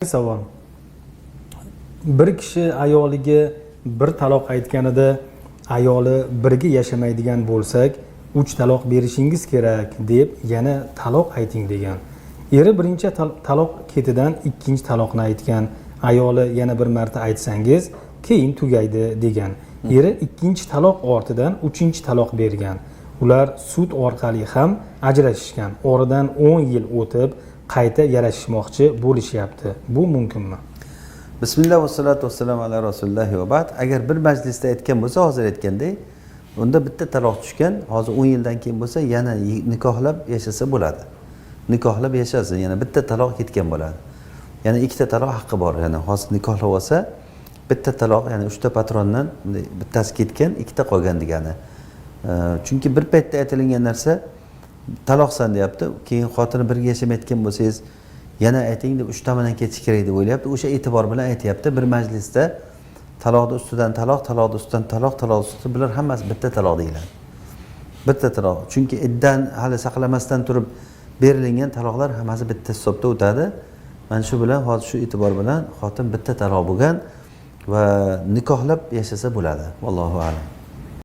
Savol. Bir kishi ayoliga bir taloq aytganida, ayoli birga yashamaydigan bo'lsak, 3 taloq berishingiz kerak deb yana taloq ayting degan. Eri birinchi taloq ketidan ikkinchi taloqni aytgan. Ayoli yana bir marta aytsangiz, keyin tugaydi degan. Eri ikkinchi taloq ortidan uchinchi taloq bergan. Ular sud orqali ham ajrashishgan. Oradan 10 yil o'tib qayta yarashishmoqchi bo'lishyapti. Bu mumkinmi? Bismillah va salatu vassalamu ala rasulillohi va ba'd. Agar bir majlisda aytgan bo'lsa, hozir aytgandek, unda bitta taloq tushgan, hozir 10 yildan keyin bo'lsa, yana nikohlab yashasa bo'ladi. Nikohlab yashasin, yana bitta taloq ketgan bo'ladi. Yana ikkita taloq haqqi bor. Ya'ni hozir nikohlab olsa, bitta taloq, ya'ni 3 ta patrondan bittasi ketgan, ikkita qolgan degani. Chunki bir paytda aytilingan narsa taloqsan deyapti, keyin xotini birga yashamayotgan bo'lsangiz, yana ayting deb 3 tomondan ketish kerak deb o'ylayapti. O'sha e'tibor bilan aytyapti. Bir majlisda taloqni ustidan taloq, taloqni ustidan taloq, taloq ustidan, bular hammasi bitta taloq deyiladi. Bitta taloq. Chunki iddan hali saqlamasdan turib berilgan taloqlar hammasi bitta hisobda o'tadi. Mana shu bilan hozir shu e'tibor bilan xotin bitta taloq bo'lgan va nikohlab yashasa bo'ladi. Vallohu a'lam.